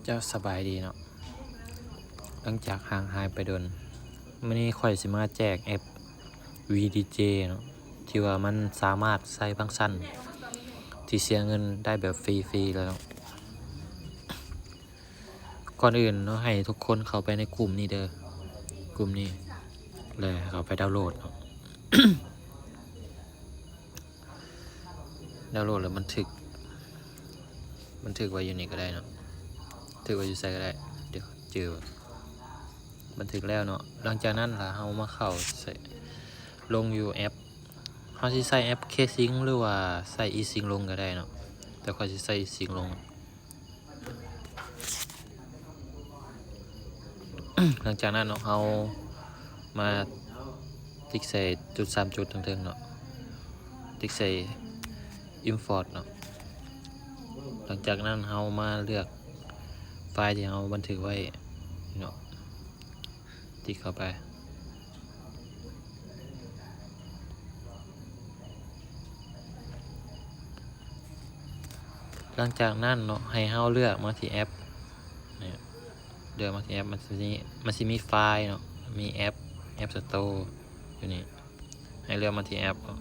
ເຈົ້າສະບາຍດີເນາະ ຫຼັງຈາກຫ່າງຫາຍໄປດົນ ມື້ນີ້ຂ້ອຍຊິມາແຈກແອັບ ວີດີເຈ ເນາະ ທີ່ວ່າມັນສາມາດໃຊ້ຟັງຊັນທີ່ເສຍເງິນໄດ້ແບບຟຣີໆ ແລ້ວເນາະ. ກ່ອນອື່ນເນາະ ໃຫ້ທຸກຄົນເຂົ້າໄປໃນກຸ່ມນີ້ເດີ ກຸ່ມນີ້ ແລ້ວເຂົ້າໄປດາວໂຫຼດເນາະ. ດາວໂຫຼດແລ້ວບັນທຶກ ບັນທຶກໄວ້ຢູ່ນີ້ກໍໄດ້ເນາະ ບັນທຶກໄວ້ຢູ່ໃສກໍໄດ້ ດຽວຈື່ ບັນທຶກແລ້ວເນາະ. ຫຼັງຈາກນັ້ນລະເຮົາມາເຂົ້າໃສ່ ລົງຢູ່ແອັບ ເຮົາຊິໃຊ້ແອັບເຄຊິງ ຫຼືວ່າໃຊ້ອີຊິງລົງກໍໄດ້ເນາະ ແຕ່ຂ້ອຍຊິໃຊ້ອີຊິງລົງ. ຫຼັງຈາກນັ້ນເນາະ ເຮົາມາຕິກໃສ່ຈຸດສາມຈຸດເທິງໆ ເນາະ ຕິກໃສ່ອິມພອດເນາະ. ຫຼັງຈາກນັ້ນເຮົາມາເລືອກໄຟລ໌ທີ່ເຮົາບັນທຶກໄວ້ເນາະ ຕິກເຂົ້າໄປ. ຫຼັງຈາກນັ້ນເນາະ ໃຫ້ເຮົາເລືອກມາທີ່ແອັບ ເລືອກມາທີ່ແອັບ ມັນຊິມີ ມັນຊິມີໄຟລ໌ເນາະ ມີແອັບ ແອັບສະໂຕ ຢູ່ນີ້ ໃຫ້ເລືອກມາທີ່ແອັບເນາະ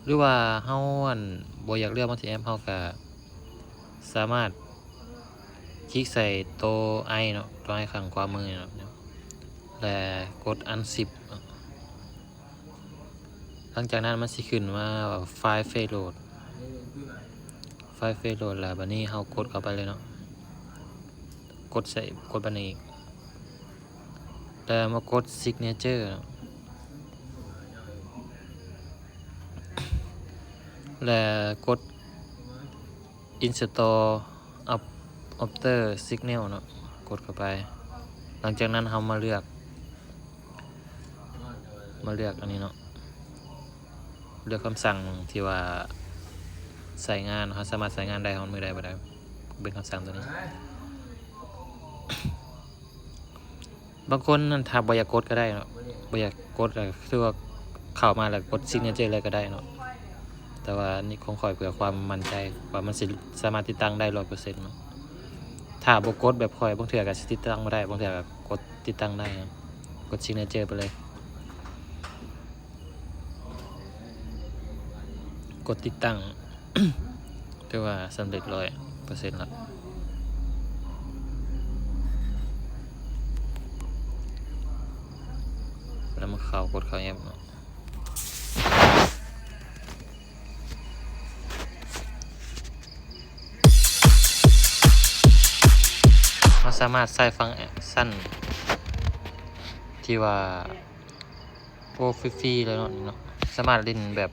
ຫຼືວ່າເຮົາ ອັນ ບໍ່ຢາກເລືອກມາທີ່ແອັບ ເຮົາກະສາມາດຄລິກໃສ່ໂຕໄອເນາະ ໂຕໄອຂ້າງຂວາມືເນາະ ແລະ ກົດອັນຊິບເນາະ. ຫຼັງຈາກນັ້ນມັນຊິຂຶ້ນມາວ່າໄຟລ໌ ໄຟລ໌ໂຫຼດ ໄຟລ໌ໂຫຼດ ແລ້ວບາດນີ້ເຮົາກົດເຂົ້າໄປເລີຍເນາະ ກົດໃສ່ ກົດບາດນີ້ອີກ ແລ້ວມາກົດຊິກເນເຈີເນາະ ແລ້ວກົດ ອິນສະຕໍອັບ ອັບເຕີຊິກແນວເນາະ ກົດເຂົ້າໄປ. ຫຼັງຈາກນັ້ນເຮົາມາເລືອກ ມາເລືອກອັນນີ້ເນາະ ເລືອກຄຳສັ່ງທີ່ວ່າໃຊ້ງານ ເຮົາສາມາດໃຊ້ງານໄດ້ ເຮົາເບິ່ງໄດ້ບໍ່ໄດ້ ເບິ່ງຄຳສັ່ງຕົວນີ້. ບາງຄົນນັ້ນຖ້າບໍ່ຢາກກົດກໍໄດ້ເນາະ ບໍ່ຢາກກົດກໍຄືວ່າເຂົ້າມາແລ້ວກົດຊິກເນເຈີເລີຍກໍໄດ້ເນາະ ແຕ່ວ່ານີ້ຂອງຂ້ອຍເພື່ອຄວາມໝັ້ນໃຈວ່າມັນຊິສາມາດຕິດຕັ້ງໄດ້ຮ້ອຍເປີເຊັນເນາະ. ຖ້າບໍ່ກົດແບບຂ້ອຍ ບາງເທື່ອກໍຊິຕິດຕັ້ງບໍ່ໄດ້ ບາງເທື່ອກໍກົດຕິດຕັ້ງໄດ້ເນາະ ກົດຊິກເນເຈີໄປເລີຍ. ກົດຕິດຕັ້ງ ຖືວ່າສຳເລັດຮ້ອຍເປີເຊັນລະ ແລ້ວມາເຂົ້າ ກົດເຂົ້າແອັບເນາະ. ເຮົາສາມາດໃຊ້ຟັງຊັນທີ່ວ່າ ໂອ້ ຟຣີໆ ເລີຍເນາະ ນີ້ເນາະ ສາມາດຫຼິ້ນແບບ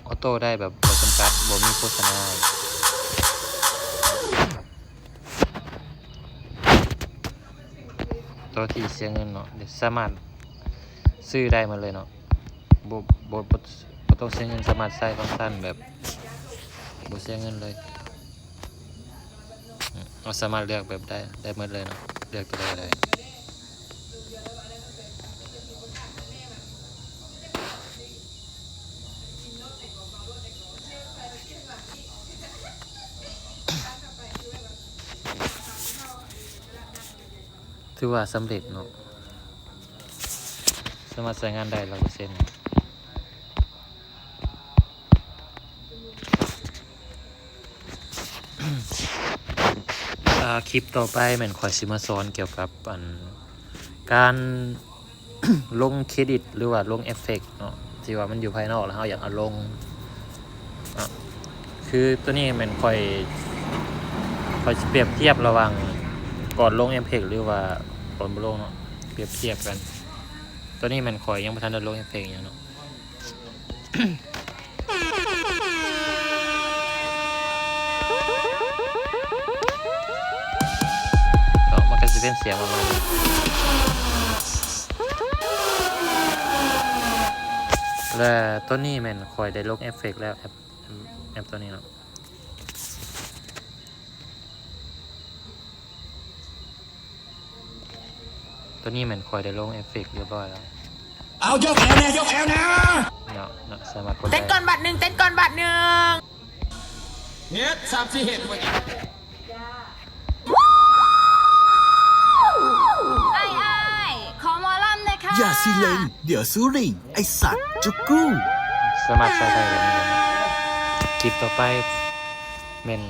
ອອໂຕ້ໄດ້ແບບບໍ່ຈຳກັດ ບໍ່ມີໂຄສະນາ ໂຕທີ່ເສຍເງິນເນາະ ສາມາດຊື້ໄດ້ໝົດເລີຍເນາະ ບໍ່ ບໍ່ ບໍ່ ບໍ່ຕ້ອງເສຍເງິນ ສາມາດໃຊ້ຟັງຊັນແບບບໍ່ເສຍເງິນເລີຍ. ເຮົາສາມາດເລືອກແບບໃດໄດ້ໝົດເລີຍເນາະ ເລືອກຕົວໃດກໍໄດ້. ຖືວ່າສຳເລັດເນາະ ສາມາດໃຊ້ງານໄດ້ຮ້ອຍເປີເຊັນ. ອ່າ ຄລິບຕໍ່ໄປແມ່ນຂ້ອຍຊິມາສອນກ່ຽວກັບ ອັນ ການລົງເຄຣດິດ ຫຼືວ່າລົງເອັບເຟັກເນາະ ທີ່ວ່າມັນຢູ່ພາຍນອກ ແລ້ວເຮົາຢາກເອົາລົງເນາະ. ຄືໂຕນີ້ແມ່ນຂ້ອຍ ຂ້ອຍຊິປຽບທຽບລະຫວ່າງກ່ອນລົງເອັບເຟັກ ຫຼືວ່າກ່ອນບໍ່ລົງເນາະ ປຽບທຽບກັນ. ໂຕນີ້ແມ່ນຂ້ອຍຍັງບໍ່ທັນໄດ້ລົງເອັບເຟັກຫຍັງເນາະ. ເນາະ ມັນກໍຊິເປັນສຽງປະມານນີ້ ແລະ ໂຕນີ້ແມ່ນຂ້ອຍໄດ້ລົງເອັບເຟັກແລ້ວ ແອັບ ແອັບໂຕນີ້ເນາະ. ໂຕນີ້ແມ່ນຂ້ອຍໄດ້ລົງເອັບເຟັກຮຽບຮ້ອຍແລ້ວ. ເອົາ ຍົກແອວແດ່ ຍົກແອວແດ່ ເນາະ ເນາະ ສາມາດກົດໄດ້. ເຕັ້ນກ່ອນບາດໜຶ່ງ ເຕັ້ນກ່ອນບາດໜຶ່ງ. ເຮັດ ສາມສີ່ເຮັດ ເມື່ອກີ້. ອາຊີເລັງ ດຽວຊູລິງ ໄອສັດ ຈຸກກູ ສາມາດໃຊ້ໄດ້ແບບນີ້ເນາະ. ຄລິບຕໍ່ໄປແມ່ນ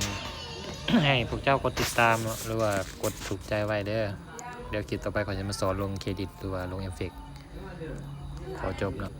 ໃຫ້ພວກເຈົ້າກົດຕິດຕາມເນາະ ຫຼືວ່າກົດຖືກໃຈໄວ້ເດີ. ດຽວຄລິບຕໍ່ໄປຂ້ອຍຈະມາສອນລົງເຄຣດິດ ຫຼືວ່າລົງເອຟເຟັກ. ຂໍຈົບເນາະ.